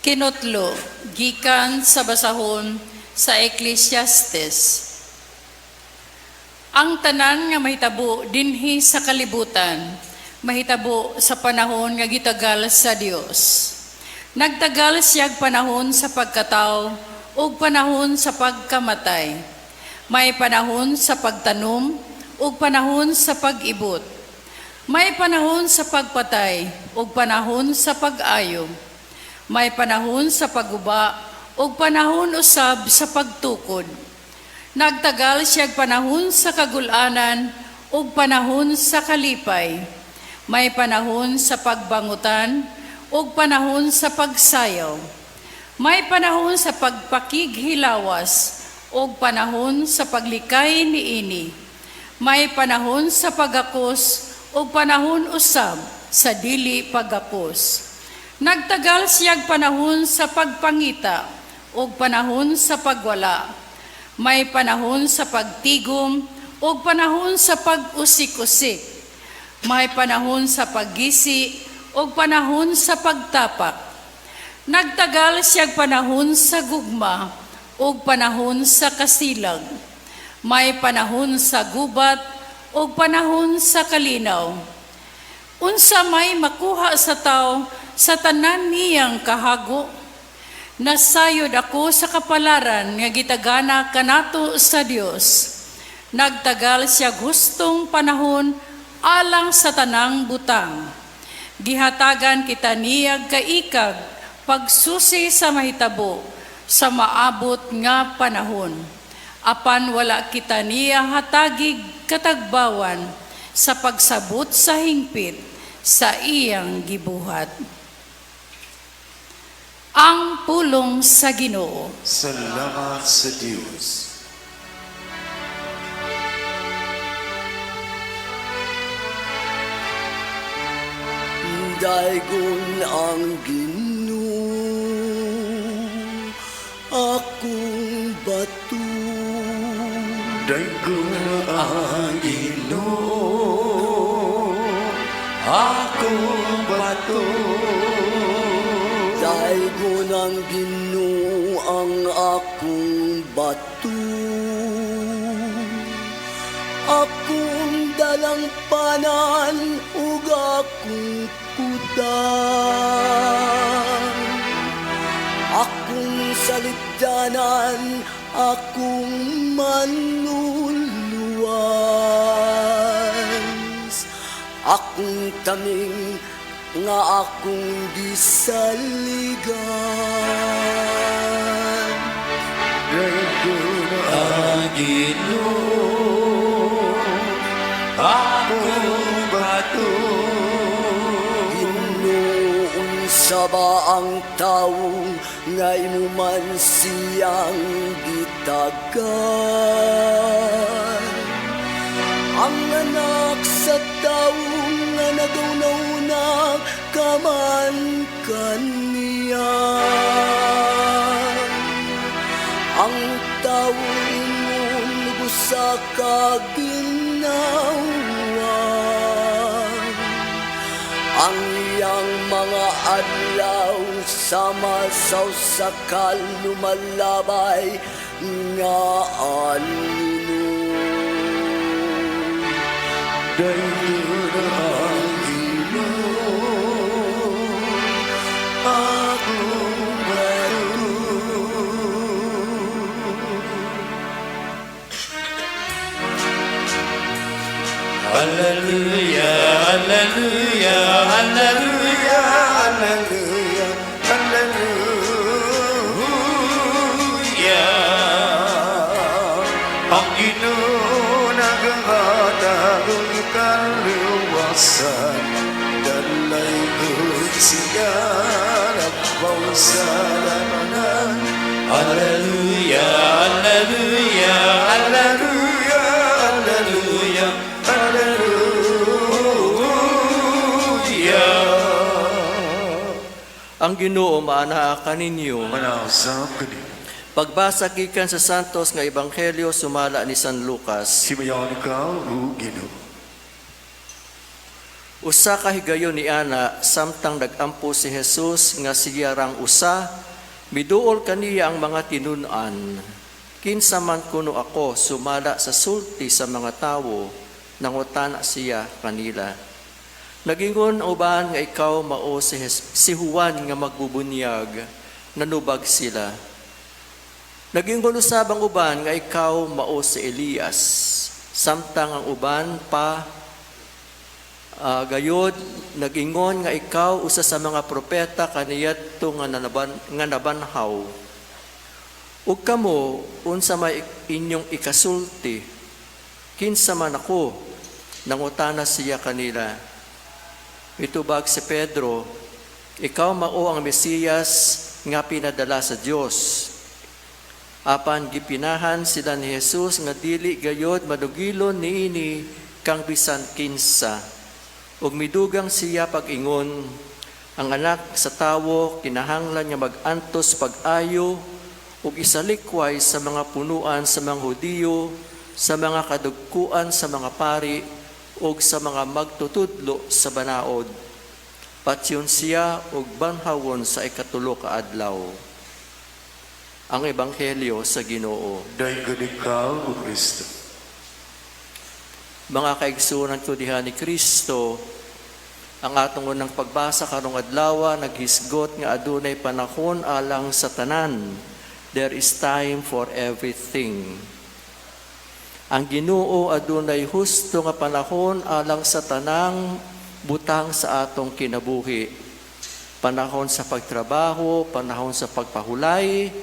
Kinutlo gikan sa basahon sa Ecclesiastes. Ang tanan nga mahitabo dinhi sa kalibutan, mahitabo sa panahon nga gitagal sa Dios. Nagtagal siyag panahon sa pagkataw ug panahon sa pagkamatay. May panahon sa pagtanom ug panahon sa pag-ibot. May panahon sa pagpatay ug panahon sa pag-ayo. May panahon sa pagguba ug panahon usab sa pagtukod. Nagtagal siyag panahon sa kagulanan ug panahon sa kalipay. May panahon sa pagbangutan ug panahon sa pagsayaw. May panahon sa pagpakighilawas ug panahon sa paglikay niini. May panahon sa pagakos ug panahon usab sa dili pagakos. Nagtagal siyag panahon sa pagpangita ug panahon sa pagwala. May panahon sa pagtigom ug panahon sa pag-usik-usik. May panahon sa paggisi ug panahon sa pagtapak. Nagtagal siyag panahon sa gugma ug panahon sa kasilag. May panahon sa gubat ug panahon sa kalinaw. Unsa may makuha sa tao sa tanan niyang kahago? Nasayod ako sa kapalaran nga gitagana kanato sa Dios. Nagtagal siya hustong panahon alang sa tanang butang. Gihatagan kita niyag kaikag pagsusi sa mahitabo sa maabot nga panahon. Apan wala kita niya hatagig katagbawan sa pagsabot sa hingpit sa iyang gibuhat. Ang pulong sa Ginoo. Salamat sa Diyos. Daygon ang Ginoo, akong bato. Daygon ang Ginoo, akong bato. Daygon ang Ginoo ang akong bato. Akong dalangpanan ug akong kudan. Akong salipdanan, akong manluluwas. Akong taming nga akong gisaligan. Daygon ang Ginoo, akong bato. Ginoo, unsa ba ang tawo nga imo man siyang gitagan? Ang anak sa tawo nga nagauna ka man kaniya. Ang tawo ingon lubos sa kaginhawa. Ang iyang mga adlaw sama sa usa ka lumalabay nga anino. Daygon ang Ginoo, akong bato. Hallelujah, hallelujah, hallelujah, hallelujah, hallelujah. Ang Ginoo nagahatag og kaluwasan, dalaygon siya labaw sa tanan. Hallelujah, hallelujah, hallelujah, hallelujah, hallelujah. Ang Ginoo maanaa kaninyo. Manausap kani. Pagbasa gikan sa Santos nga Ebanghelyo sumala ni San Lucas. Himayaon ikaw, o Ginoo. Usa ka higayon ni ana, samtang nagampo si Jesus nga siya rang usa, miduol kaniya ang mga tinun-an. "Kinsa man kuno ako sumala sa sulti sa mga tawo?" nangutana siya kanila. Nagingon ang uban nga ikaw mao si Juan nga magbubunyag, nanubag sila. Nagingon usab ang uban nga ikaw mao si Elias, samtang ang uban pa gayod nagingon nga ikaw usa sa mga propeta kaniadto nga nabanhaw. "Ug kamo, unsa may inyong ikasulti? Kinsa man ako?" nangutana siya kanila. Mitubag si Pedro, "Ikaw mao ang Mesiyas nga pinadala sa Dios." Apan gipinahan sila ni Jesus nga dili gayod madugilon niini kang bisan kinsa. Ug midugang siya pag-ingon, "Ang Anak sa Tawo kinahanglan nga mag-antos pag-ayo ug isalikway sa mga punuan sa mga Hudiyo, sa mga kadugkuan sa mga pari ug sa mga magtutudlo sa banaod. Patyon siya ug banhawon sa ikatulo ka adlaw." Ang Ebanghelyo sa Ginoo. Daiggon ikaw, O Kristo. Mga kaigsunan ko diha ni Kristo, ang atong unang pagbasa karong adlaw naghisgot nga adunay panahon alang sa tanan. There is time for everything. Ang Ginoo adunay husto nga panahon alang sa tanang butang sa atong kinabuhi. Panahon sa pagtrabaho, panahon sa pagpahulay,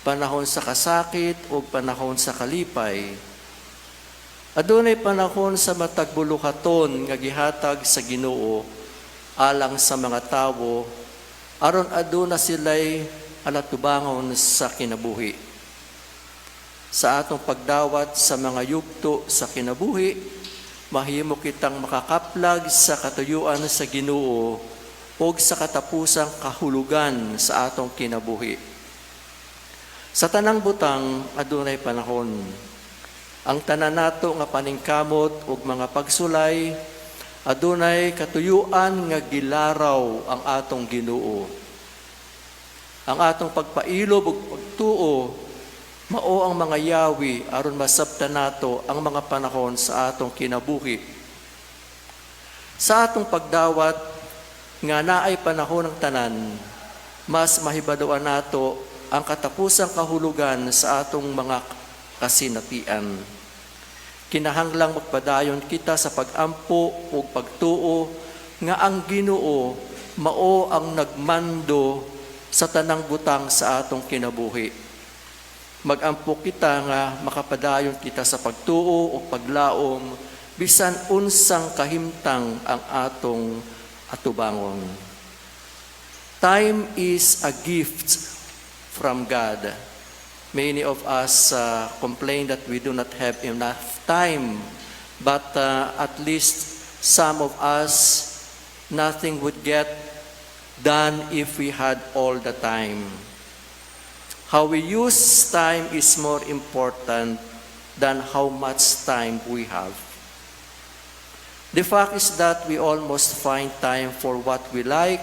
panahon sa kasakit ug panahon sa kalipay. Adunay panahon sa matag buluhaton nga gihatag sa Ginoo alang sa mga tawo aron aduna sila'y alatubangon sa kinabuhi. Sa atong pagdawat sa mga yugto sa kinabuhi, mahimo kitang makakaplag sa katuyuan sa Ginoo ug sa katapusang kahulugan sa atong kinabuhi. Sa tanang butang adunay panahon. Ang tanan nato nga paningkamot ug mga pagsulay adunay katuyuan nga gilaraw ang atong Ginoo. Ang atong pagpailob ug pagtuo mao ang mga yawi aron masabtan nato ang mga panahon sa atong kinabuhi. Sa atong pagdawat nga naay panahon ng tanan, mas mahibaluan nato ang katapusang kahulugan sa atong mga kasinatian. Kinahanglang magpadayon kita sa pag-ampo ug pagtuo nga ang Ginoo mao ang nagmando sa tanang butang sa atong kinabuhi. Magampo kita nga makapadayon kita sa pagtuo ug paglaom bisan unsang kahimtang ang atong atubangon. Time is a gift from God. Many of us complain that we do not have enough time, but at least some of us, nothing would get done if we had all the time. How we use time is more important than how much time we have. The fact is that we almost find time for what we like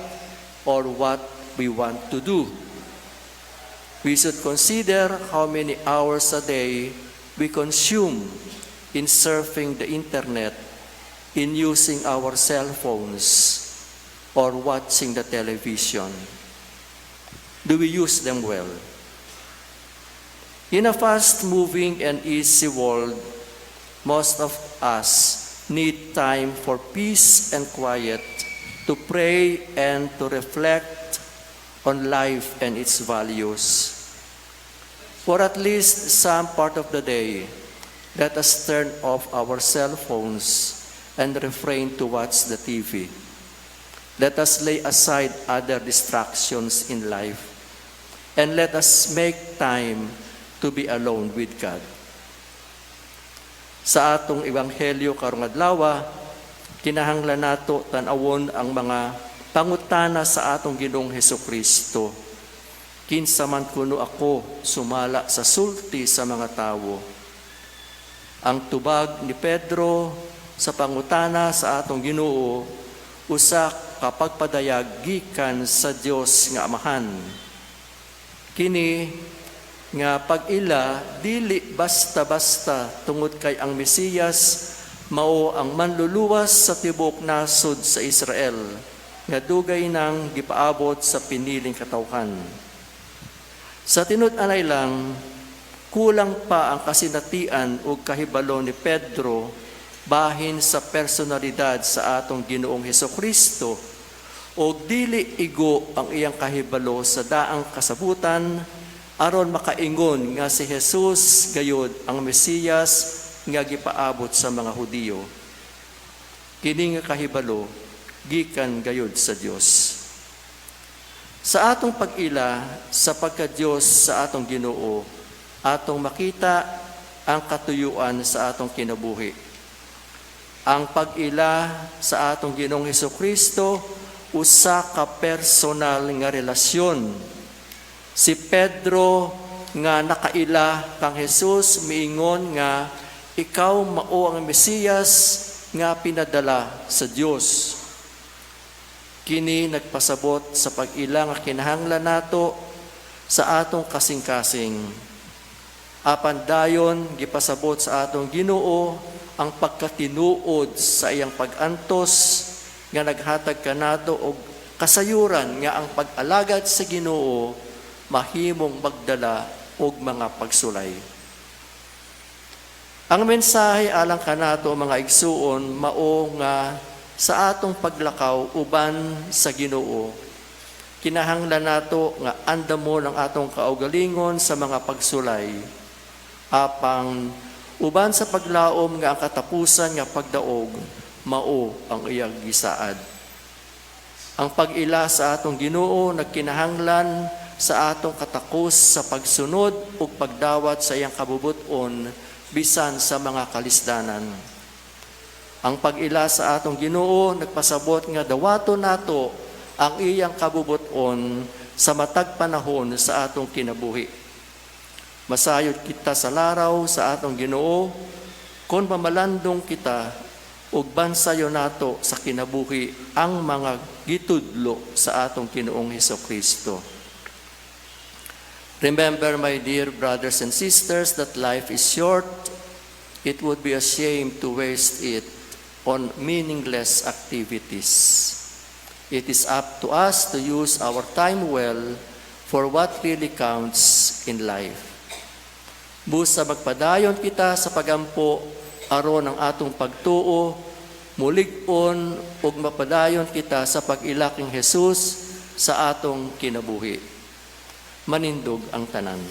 or what we want to do. We should consider how many hours a day we consume in surfing the internet, in using our cell phones, or watching the television. Do we use them well? In a fast-moving and easy world, most of us need time for peace and quiet, to pray and to reflect on life and its values. For at least some part of the day, let us turn off our cell phones and refrain to watch the TV. Let us lay aside other distractions in life and let us make time to be alone with God. Sa atong ebanghelyo karong adlaw, kinahanglan nato tan-awon ang mga pangutana sa atong Ginoong Hesukristo. "Kinsa man kuno ako sumala sa sulti sa mga tawo?" Ang tubag ni Pedro sa pangutana sa atong Ginoo usa ka pagpadayag gikan sa Dios nga Amahan. Kini nga pag-ila dili basta-basta tungod kay ang Mesiyas mao ang manluluwas sa tibuok nasod sa Israel nga dugay nang gipaabot sa piniling katawhan. Sa tinud-anay lang, kulang pa ang kasinatian ug kahibalo ni Pedro bahin sa personalidad sa atong Ginoong Hesukristo o dili igo ang iyang kahibalo sa daang kasabutan aron makaingon nga si Jesus gayud ang Mesiyas nga gipaabot sa mga Hudiyo. Kini nga kahibalo gikan gayud sa Dios. Sa atong pag-ila sa pagka-Dios sa atong Ginoo, atong makita ang katuyuan sa atong kinabuhi. Ang pag-ila sa atong Ginoong Hesukristo usa ka personal nga relasyon. Si Pedro nga nakaila kang Jesus miingon nga ikaw mao ang Mesiyas nga pinadala sa Dios. Kini nagpasabot sa pag-ila nga kinahanglan nato sa atong kasing-kasing. Apan dayon gipasabot sa atong Ginoo ang pagkatinuod sa iyang pag-antos nga naghatag kanato og kasayuran nga ang pag-alagad sa Ginoo mahimong magdala og mga pagsulay. Ang mensahe alang kanato, mga igsuon, mao nga sa atong paglakaw uban sa Ginoo, kinahanglan nato nga andamon ang atong kaugalingon sa mga pagsulay apang uban sa paglaom nga ang katapusan nga pagdaog mao ang iyang gisaad. Ang pag-ila sa atong Ginoo nagkinahanglan sa atong katakos sa pagsunod ug pagdawat sa iyang kabubut-on bisan sa mga kalisdanan. Ang pag-ila sa atong Ginoo nagpasabot nga dawaton nato ang iyang kabubut-on sa matag panahon sa atong kinabuhi. Masayod kita sa laraw sa atong Ginoo kung mamalandong kita ug bansayon nato sa kinabuhi ang mga gitudlo sa atong Ginoong Hesukristo. Remember, my dear brothers and sisters, that life is short. It would be a shame to waste it on meaningless activities. It is up to us to use our time well for what really counts in life. Busa magpadayon kita sa pagampo aron ang atong pagtuo mulig-on ug mapadayon kita sa pag-ila kang Jesus sa atong kinabuhi. Manindog ang tanan.